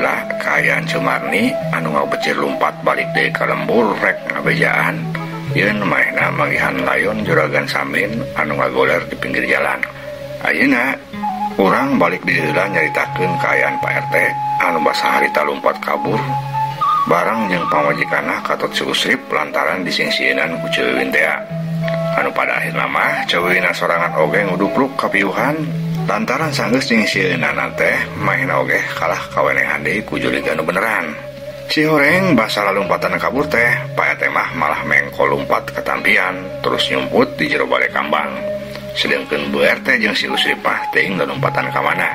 heula kaayaan Cumarni anu ngabecir lumpat balik deui ka lembur rek ngabejaan yeun manehna manggihan layon juragan Samin anu ngagoler di pinggir jalan. Ayeuna urang balik di heula nyaritakeun kaayaan Pak RT anu basa harita lumpat kabur barang jeung pamajikanna katut si Usrip lantaran disingsieunan ku Ceu Wiwin tea. Anu pada akhirna mah Ceu Wiwinna sorangan oge ngudupluk kapiuhan lantaran sanggeus nyingsieunan teh manehna oge kalah kawenehan deui ku jurig anu beneran. Si horeng basa lalumpatan kabur teh, Pak RT mah malah mengko lumpat ketampian terus nyumput di jero bale kambang. Sedengkeun Bu RT jeung si Usrip mah teuing lalumpatan ka mana.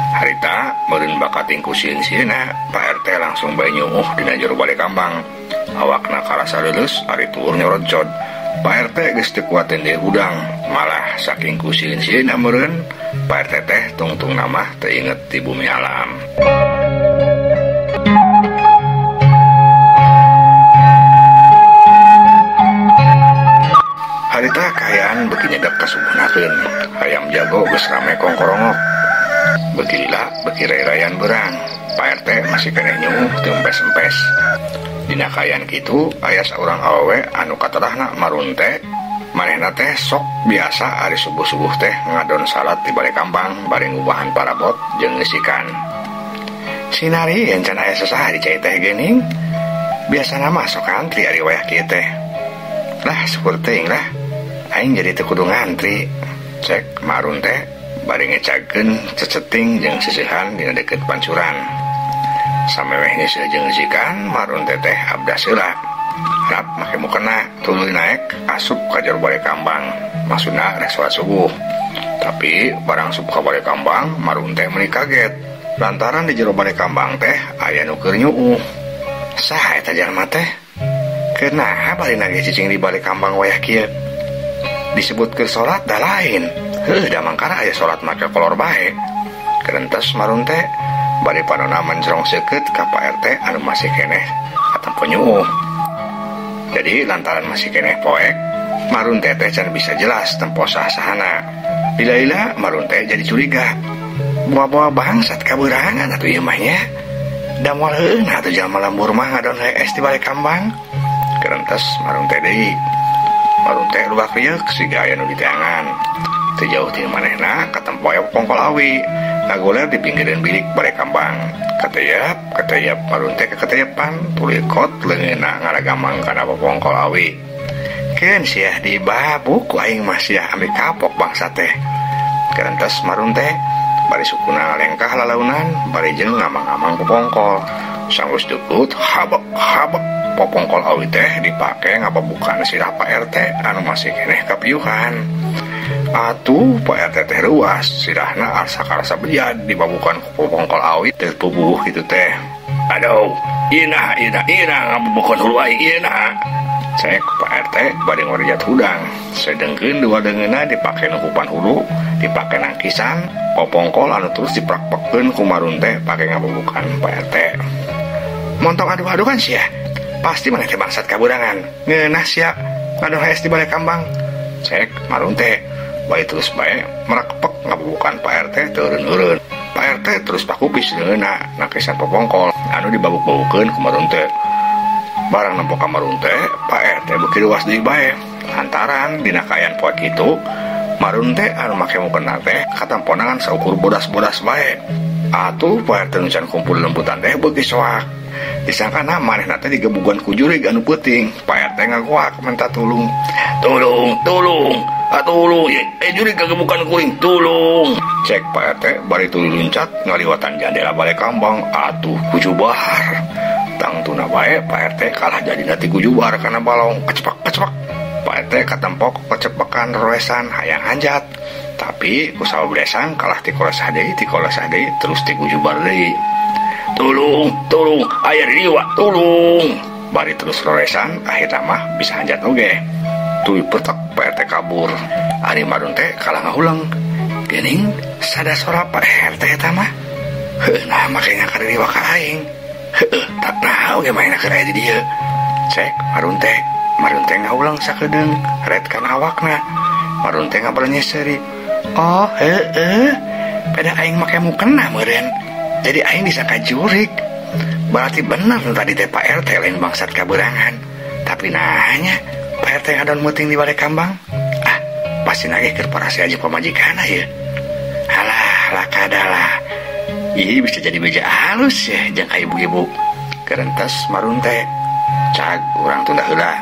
Harita meureun bakating ku sieun-sieunna, Pak RT langsung bae nyuuh dina jero bale kambang. Awakna karasa leuleus ari tuur nyorocod. Pak RT geus teu kuateun deui hudang, malah saking ku sieun-sieunna meureun, Pak RT teh tungtungna mah teu inget di bumi alam. Harita kaayaan beuki nyedek kasubuhnakeun, hayam jago geus rame kongkorongok. Beuki lila beuki ray-rayan beurang, Pak RT masih keneh nyuuh teu empes-empes. Dina kaayaan kitu aya saurang awewe anu katerahna marunte, manehna teh sok biasa ari subuh-subuh teh ngadon salat di bale kambang bari ngubahan parabot jeung ngeusikan. Sinari can aya sasaha di cai teh geuning. Biasana mah sok antri ari wayah kieu teh. Lah syukur teuing lah, aing jadi teu kudu ngantri. Cek marunte bari ngecagkeun ceceting jeung seusehan dina deukeut pancuran. Sameweh nyeuseun jeung ngeusikan marunte teh abdas heula. Rap make mukena tuluy naek asup ka jero bale kambang. Maksudna rek salat subuh. Tapi barang asup ka bale kambang marunte meuni kaget. Lantaran di jero bale kambang teh aya nu keur nyuuh. Saha eta jalma teh? Kunaha bari nage cicing di bale kambang wayah kieu? Disebut keur salat da lain. Heuh da mangkara aya salat make kolor bae. Kerentes marunte bari panona mencrong seukeut ka Pak RT anu masih keneh katempo nyuuh. Jadi lantaran masih keneh poek, marunte teh can bisa jelas tempo sah-sahana. Lila-lila marunte jadi curiga. Buah-buah bangsat kabeurangan atuh ieu mah nya. Da moal heueuna atuh jalma lembur mah ngadon hees di bale kambang. Kerentes marunte deui. Marunte luak rieuk siga aya nu diteangan. Teu jauh ti manehna katempo aya pongkol awi ngagoler di pinggireun bilik bale kambang. Kateyap, kateyap marunte kaketeyepan tuluy kot leungeunna ngaragamang kana popongkol awi. Keun siah dibabuk ku aing mah siah ambi kapok bangsa teh. Kerentes marunte bari sukuna ngalengkah lalaunan bari jeung ngamang-ngamang popongkol. Sanggeus deukut habek habek popongkol awi teh dipake ngababukan sirah Pak RT anu masih keneh kapiuhan. Atuh Pak RT teh ruas sirahna asa karasa bejad dibabukan ku popongkol awi teh puguh kitu teh. Aduh, inah inah inah ngababukan hulu aing inah. Cek Pak RT bari ngorejat hudang. Sedengkeun dua deungeunna dipake nukupan hulu, dipake nangkisan popongkol anu terus diprakpekkeun ku marunte pake ngababukan Pak RT. Montong adu-adu kan sia. Pasti maneh teh bangsat kaburangan. Ngeunah sia ngadon hees di bale kambang. Cek marunte bae terus bae merakpek ngabubukan Pak RT teu eureun-eureun. Pak RT terus pakupis leungeunna nakisan popongkol anu dibabuk-babukeun ku marunte. Barang nempo ka marunte, Pak RT beuki luas deui bae. Lantaran dina kaayaan poe kitu, marunte anu make mukena teh katamponan saukur bodas-bodas bae. Atuh Pak RT nu can kumpul lembutan teh beuki soak. Disangkana manehna teh digebugan ku jurig anu peuting. Pak RT ngagoak minta tulung. Tulung, tulung, tulung, jurig kagebukan kuring, tulung. Cek Pak RT bari tuluy luncat ngaliwatan jandela bale kambang. Atuh kujubar. Tangtuna bae Pak RT kalah jadina ti kujubar kana balong. Kecepak kecepak. Pak RT katempok kecepekan roesan hayang hanjat. Tapi ku sababresang kalah ti kolesah deui, ti kolesah deui terus ti kujubar deui. Tulung, tulung, aya riwa, tulung. Bari terus roresan, akhirna mah bisa hanjat oge. Tuluy petek Pak RT kabur. Ari marunte kalah ngahuleng. Geuning sada sora Pak RT eta mah. Heuh, nah make ngakari riwa ka aing. Heuh, tak naon ge maena keur aya di dieu. Cek marunte, marunte ngahuleng sakedeung, ret kana awakna. Marunte ngabalenye seuri. Oh, heueuh. Peda aing make mukena meureun. Jadi aing disangka jurig. Berarti bener tadi teh Pak RT lain bangsat kaberangan. Tapi nanya Pak RT ngadon meuting di balik kambang. Ah, pasti nage keur parasea jeung pamajikan ya. Alah, lakadalah. Ih, bisa jadi beja halus ya jeung ka ibu-ibu. Kerentes marunte. Cag urang tunda heula.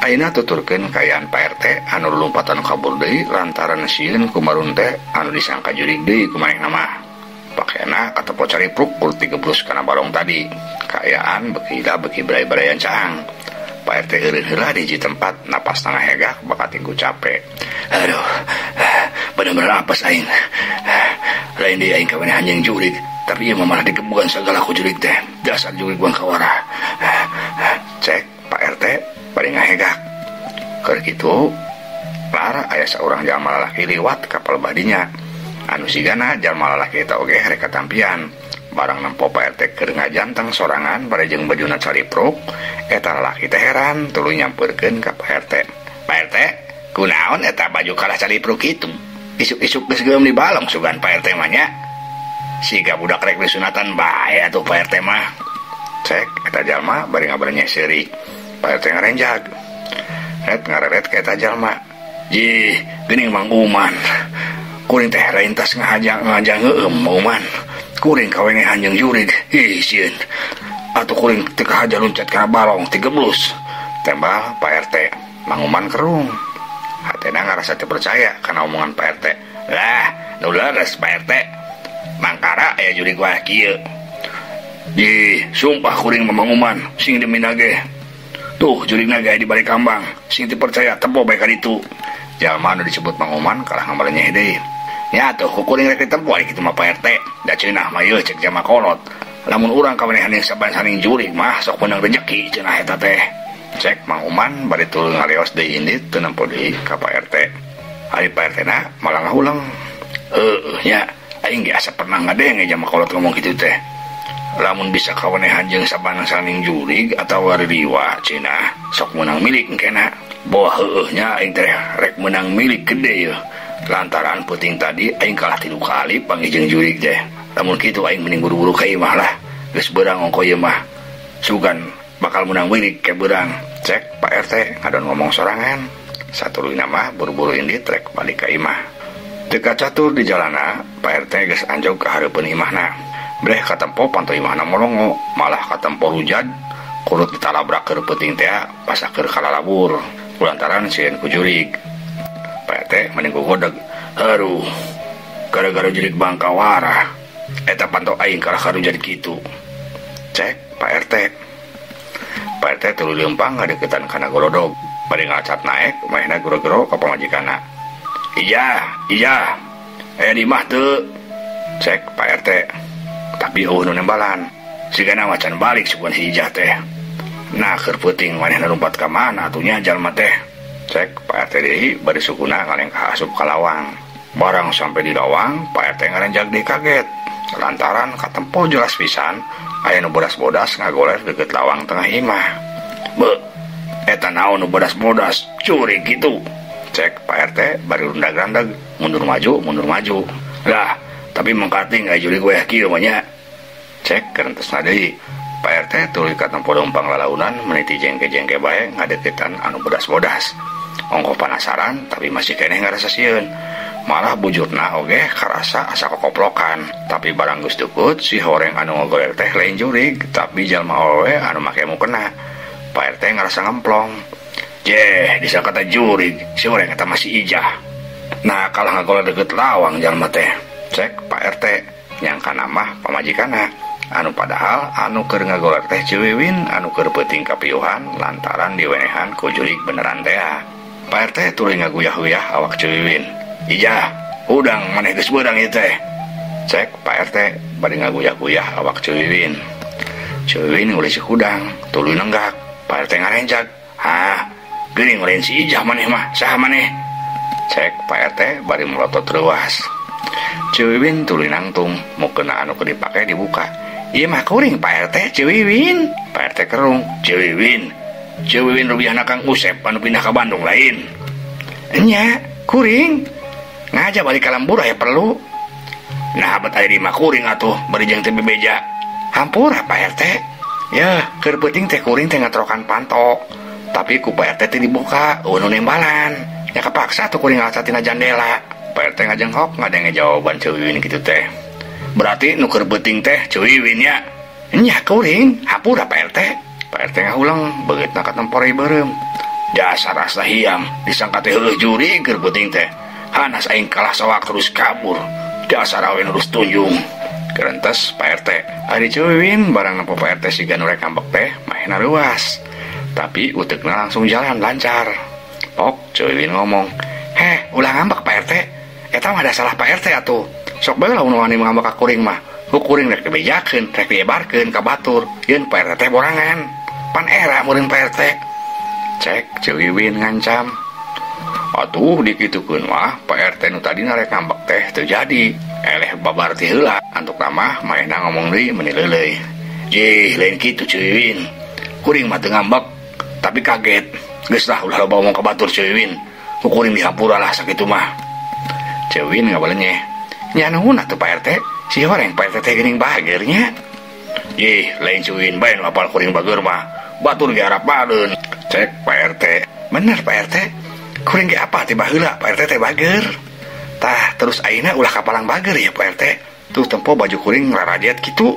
Ayeuna tuturkeun kaayaan Pak RT anu lulumpatan kabur deui lantaran sieun ku marunte anu disangka jurig deui ku manehna mah. Pakaianna katepo caripruk kur tigebrus kana balong tadi. Kaayaan beuki lila beuki beray-berayan caang. Pak RT eureun heula di hiji tempat napas tengah hegak bakat ku capek. Aduh, bener-bener apes aing. Lain deui aing kawenehan jeung jurig, tapi ieu mah malah digebugan sagala ku jurig teh. Dasar jurig bangkawara. Cek Pak RT bari ngahegak. Keur kitu lara aya saurang jalma lalaki liwat ka palebah. Anu sigana jalma lalaki eta oge rek katampian. Barang nempo Pak RT keur ngajanteng sorangan bari jeung bajuna caripruk, eta lalaki teh heran tuluy nyampeurkeun ka Pak RT. Pak RT, kunaon eta baju kalah caripruk kitu? Isuk-isuk geus geueum di balong sugan Pak RT mah nya. Siga budak rek disunatan bae atuh Pak RT mah. Cek eta jalma bari ngabarenya seuri. Pak RT ngarenjag. Ret ngareret ka eta jalma. Jih, geuning Mang Uman. Kuring teh rentas ngahajang ngeueum Mang Uman. Kuring kawenehan jeung jurig. Ih, sieun. Atuh kuring teu kahaja loncat kana balong tigeblus. Tembal Pak RT. Mang Uman kerung. Hatena ngarasa teu percaya kana omongan Pak RT. Lah, nu leres Pak RT. Mangkara aya jurig wae kieu. Jih, sumpah kuring Mang Uman sing demi nage. Tuh jurig naga di balik kambang, sing teu percaya tempo bae ka ditu. Jalma anu disebut Mang Uman kalah ngamarenyeh deui. Nya atuh ku kuring rek ditempo ari kitu mah Pak RT. Da ceunah mah ieu cek jalma kolot. Lamun urang kawenehan jeung saban-saning jurig mah sok meunang rejeki cenah eta teh. Cek Mang Uman bari tuluy ngaleos deui indit teu nempo deui ka Pak RT. Ari Pak RT na malah ngahuleng. Heueuh nya aing ge asa pernah ngadenge jalma kolot ngomong kitu teh. Lamun bisa kawenehan jeung saban-saning jurig atawa ririwa cenah sok meunang milik engkena. Boh heueuh nya aing teh rek meunang milik gede yeuh. Lantaran peuting tadi aing kalah 3 kali panggih jeung jurig teh. Lamun kitu aing mending buru-buru ka imah lah. Geus beurang ongko ieu mah. Sugan bakal meunang milik ke beurang. Cek Pak RT ngadon ngomong sorangan. Satuluyna mah buru-buru indit rek balik ka imah. Teu kacatur di jalana, Pak RT geus anjog ka hareupeun imahna. Breh katempo panto imahna molongo, malah katempo rujad, kurut ditalabrak keur peuting teh pasakeun kalalabur. Kulantaran sieun ku jurig. Pak RT mending gogodeg. Aduh, gara-gara jurig bangkawara eta panto aing kalah ka rujad kitu. Cek Pak RT. Pak RT tuluy leumpang ngadeukeutan kana golodog. Bari ngacat naek, manehna gero-gero ka pamajikanna. Ijah, ijah, aya di imah teu? Cek Pak RT. Tapi eueuh nu nembalan. Sigana macan balik sugan si Ijah teh. Nah, keur peuting manehna lumpat ka mana atuh nya jalma teh. Cek Pak RT deui bari sukuna ngalengkah asup ka lawang. Barang sampai di lawang, Pak RT ngarenjag deui kaget. Lantaran katempo jelas pisan aya nu bodas-bodas ngagoler deukeut lawang tengah imah. Beuh, eta naon nu bodas-bodas, curi kitu. Cek Pak RT bari rundag-randeg, mundur maju. Lah, tapi mengkating aya jurig weh kieu mah nya. Cek kerentesna deui. Pak RT tuluy katempo leumpang lalaunan meniti jengke-jengke bae ngadeukeutan anu bodas-bodas. Ongkoh panasaran tapi masih keneh ngarasa sieun. Malah bujurna oge karasa asa kokoplokan. Tapi barang geus deukeut si horeng anu ngogoler teh lain jurig, tapi jalma awewe anu make mukena. Pak RT ngarasa ngemplong. Jeh, disangka teh jurig, si horeng eta masih ijah. Nah, kalah ngagoler deukeut lawang jalma teh. Cek Pak RT nyangka mah pamajikanna. Anu padahal anu keur ngagoler teh Ciwiwin anu keur peuting kapiuhan lantaran diwenehan ku jurig beneran teh. Pak RT tuluy ngaguyah-guyah awak Ceu Wiwin. Ijah, hudang maneh geus beurang ieu teh. Cek Pak RT bari ngaguyah-guyah awak Ceu Wiwin. Ceu Wiwin ngulih si hudang, tuluy nenggak. Pak RT ngarenjag. Hah, geuning lain si Ijah maneh mah, saha maneh? Cek Pak RT bari melotot reuas. Ceu Wiwin tuluy nangtung, mukena anu keur dipake dibuka. Ieu mah kuring Pak RT Ceu Wiwin. Pak RT kerung, Ceu Wiwin. Ceu Wiwin rubiahna Kang Usep anu pindah ka Bandung lain. Enya, kuring. Ngaja balik ka lembur aya perlu. Nah, bet aya di mah kuring atuh bari jeung teu bebeja. Hampura Pak RT. Yeuh, keur peuting teh kuring teh ngatrokan panto. Tapi ku Pak RT teh dibuka, eueuh nu nembalan. Nya kepaksa tuh kuring ngalacat tina jandela. Pak RT ngajenghok ngadenge jawaban Ceu Wiwin kitu teh. Berarti nu keur peuting teh Ceu Wiwin nya. Nya kuring, hampura Pak RT. Pak RT ngahuleng, beungeutna katempore beureum. Dasar asa hiam, disangka teh heueuh juri keur peuting teh. Hanas aing kalah sawak terus kabur. Dasar awe nurus tunjung. Kerentes Pak RT. Ari Ceu Wiwin barang nempo Pak RT siga nu rek ngambek teh mahena reuas. Tapi uteukna langsung jalan lancar. Pok Ceu Wiwin ngomong, "Heh, ulah ngambek Pak RT. Eta mah da salah Pak RT atuh. Sok bae lamun wani ngambek ka kuring mah. Ku kuring rek dibejakeun, rek diebarkeun ka batur. Yeun Pak RT teh borangan. Pan era meureun Pak RT." Cek Ceu Wiwin ngancam. Atuh dikitukeun mah Pak RT nu tadina rek ngambek teh teu jadi. Eleh babar ti heula. Antukna mah manehna ngomong deui meuni leuleuy. "Jih, lain kitu Ceu Wiwin. Kuring mah teu ngambek, tapi kaget. Geus lah ulah loba omong ka batur Ceu Wiwin. Ku kuring dihampura lah sakitu mah." Ceu Wiwin ngabalenya. "Nya nuhun atuh Pak RT. Si horeng Pak RT teh geuning bager nya." "Jih, lain Ceu Wiwin bae nu apal kuring bager mah. Batur ge arapadeun." Cek Pak RT. "Bener Pak RT. Kuring ge apa teh baheula Pak RT teh bager. Tah terus ayeuna ulah kapalang bager ya Pak RT. Tuh tempo baju kuring rarajet kitu.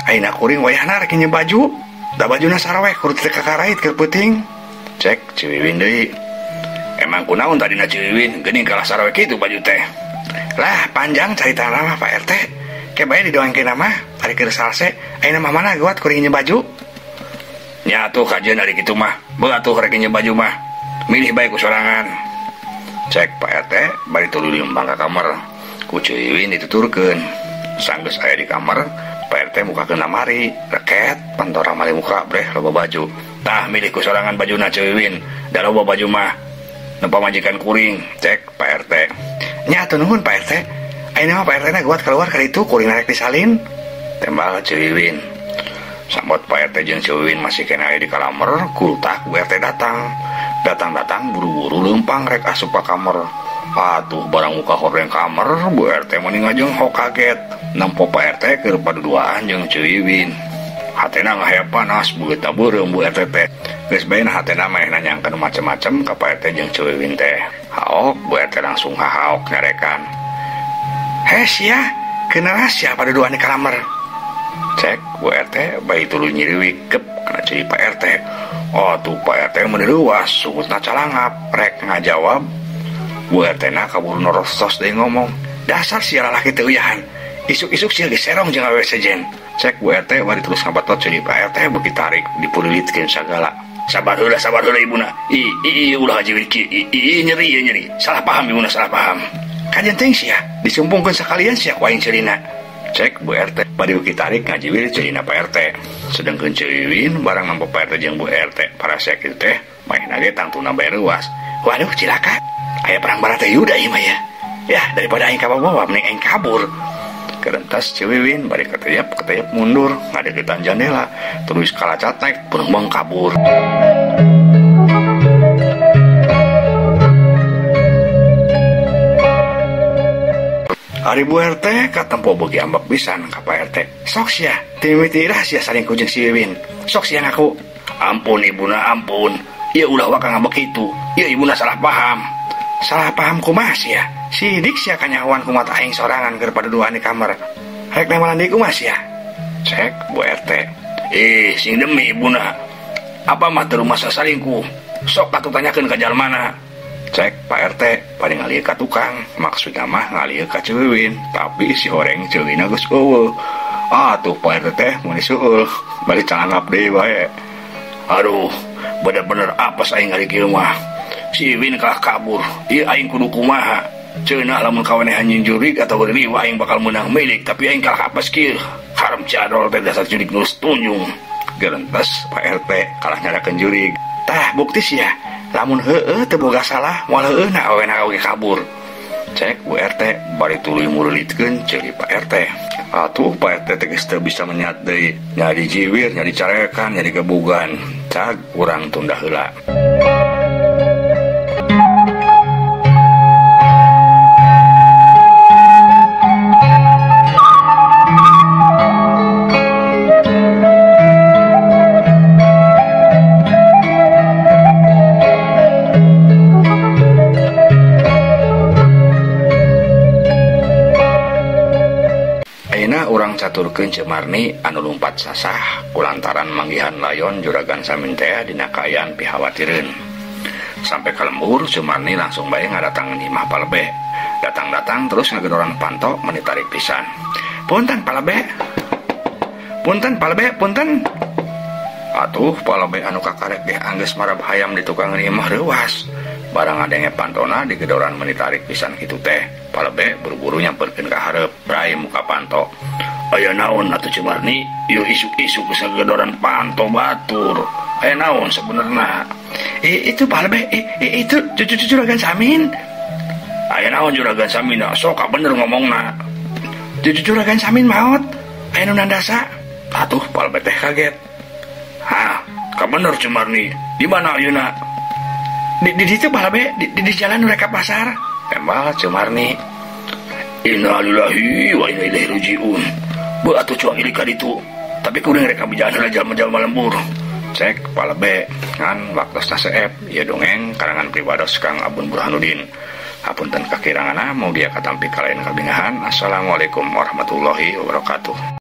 Ayeuna kuring wayahna rek nyeun baju. Da bajuna saraweh kudu teh kakarait keur peuting." Cek Ceu Wiwin deui. "Emang kunaon tadina Ceu Wiwin geuning kalah saraweh kitu baju teh?" "Lah panjang caritana mah Pak RT. Ke bae didoangkeun mah ari keur salse. Ayeuna mah mana geuat kuring nyeun baju?" "Nya atuh kajeun ari kitu mah. Beuh atuh rek nyeun baju mah. Milih bae ku sorangan." Cek Pak RT bari tuluy leumpang ka kamar. Ku Ceu Wiwin dituturkeun. Sanggeus aya di kamar, Pak RT mukakeun lamari, reket pantora mali muka breh loba baju. "Tah milih ku sorangan bajuna Ceu Wiwin, da loba baju mah. Nu pamajikan kuring." Cek Pak RT. "Nya atuh nuhun Pak RT. Ayeuna mah Pak RT na guat keluar ka ditu kuring rek disalin." Tembal Ceu Wiwin. Sambot Pak RT jeung Ceu Wiwin masih kena aya di kalamer, kultak Bu RT datang. Datang-datang buru-buru leumpang rek asup ka kamar. Atuh barang muka hordeng kamar, Bu RT meni ngajenghok kaget. Nempo Pak RT keur paduduaan jeung Ceu Wiwin. Hatena ngahaya panas, beungeutna beureum Bu RT teh. Geus bae hatena manehna nyangkeun macem-macem ka Pak RT jeung Ceu Wiwin teh. Haok Bu RT langsung hahaok nyarekan. "Heh sia, keunah sia paduduaan di kalamer." Cek Bu RT bae tuluy nyiriwik kep kana ceui Pak RT. Atuh Pak RT meuni reuas, sungutna calangap, rek ngajawab. Bu RT na kaburu norostos deui ngomong, "Dasar sia lalaki teu uyahan. Isuk-isuk sia geus serong jeung awewe sejen." Cek Bu RT bari terus ngabatot ceui Pak RT beuki tarik dipulilitkeun sagala. Sabar heula ibuna. I i ulah hajiwit kieu. I nyeri ieu nyeri. Salah paham ibuna salah paham. Kajeun teuing sia, disumpungkeun sakalian sia ku aing ceulina. Cek Bu RT bari beuki tarik ngajiwir ceulina Pak RT. Sedengkeun Ceu Wiwin barang nampa Pak RT jeung Bu RT parasea kitu teh manehna ge tangtuna bae reuas. "Waduh cilaka. Aya perang barat teh yuda ieu mah ya. Ya daripada aing kabawa mending aing kabur." Kerentas Ceu Wiwin bari keteyap mundur ngadeukeutan jandela terus kalacat naik beungbeng kabur. Ari Bu RT katempo beuki ambek pisan ka Pak RT. "Sok sia, ti mimiti ira sia salingkuh jeung si Wiwin. Sok sia ngaku." "Ampun ibuna ampun. Ieu ulah waka ngambek kitu. Ieu ibuna salah paham." "Salah paham kumaha sia? Sidik sia kanyahoan ku mata aing sorangan keur paduduaan di kamar. Rek nembalan deui kumaha sia?" Cek Bu RT. "Ih, sing demi ibuna. Apa mah teu rumasa salingkuh. Sok atuh tanyakeun ka jalmana." Cek Pak RT paling ngalieu ka tukang, maksudna mah ngalieu ka Ceu Wiwin, tapi si horeng Ceu Wiwin geus eueuh. Atuh Pak RT teh meuni seueul, bari calangap deui bae. "Aduh, bener-bener apes aing ari kieu mah. Si Iwin kalah kabur. Ieu aing kudu kumaha? Cenah lamun kawanehan nyin jurig atau riwah aing bakal meunang milik, tapi aing kalah apes kieu. Haram cadol teh dasar jurig nu tunjung. Gerentas Pak RT kalah nyarakeun jurig. Tah bukti sia, lamun heueuh teu boga salah, moal heueuh na awena oge kabur. Cek Bu RT bari tuluy murulitkeun ceuli Pak RT. Atuh Pak RT teh geus teu bisa menyat deui, nya dijiwir, nya dicarekan, nya digebugan. Cag urang tunda heula. Urang caturkeun Ceu Marni anu lumpat sasah kulantaran manggihan layon Juragan Samin teh dina kaayaan pihawatireun. Sampai ka lembur Ceu Marni langsung bae ngadatangan imah Palebe. Datang-datang terus ngagedoran panto meni tarik pisan. Punten Palebe. Punten Palebe, punten. Atuh Palebe anu kakarek ge anggeus marab hayam di tukangan imah reuas. Barang ngadenge pantona digedoran meni tarik pisan kitu teh. Palebe buru-buru nyamperkeun ka hareup, brai muka panto. Aya naon atuh Ceu Marni, ieu isuk-isuk geus ngagedoran panto batur. Aya naon sebenarna? Itu Palebe, itu cucu Juragan Samin. Aya naon Juragan Samin, sok bener ngomongna. Cucu Juragan Samin maot, aya nu nandasa. Atuh Palebe teh kaget. Hah, ka bener Ceu Marni. Di mana ayeuna? Di ditu Palebe, di jalan mereka pasar. Tembal Ceu Marni. Innalillahi wa inna ilaihi rajiun. Beuh atuh cuang ieu ka ditu. Tapi kuring rek bejaan heula jalma-jalma lembur. Cek Palebe ngan waktosna seep ieu dongeng karangan pribados Kang Abun Burhanuddin. Hapunten kakiranganna mugia katampi kalayan kabingahan. Assalamualaikum warahmatullahi wabarakatuh.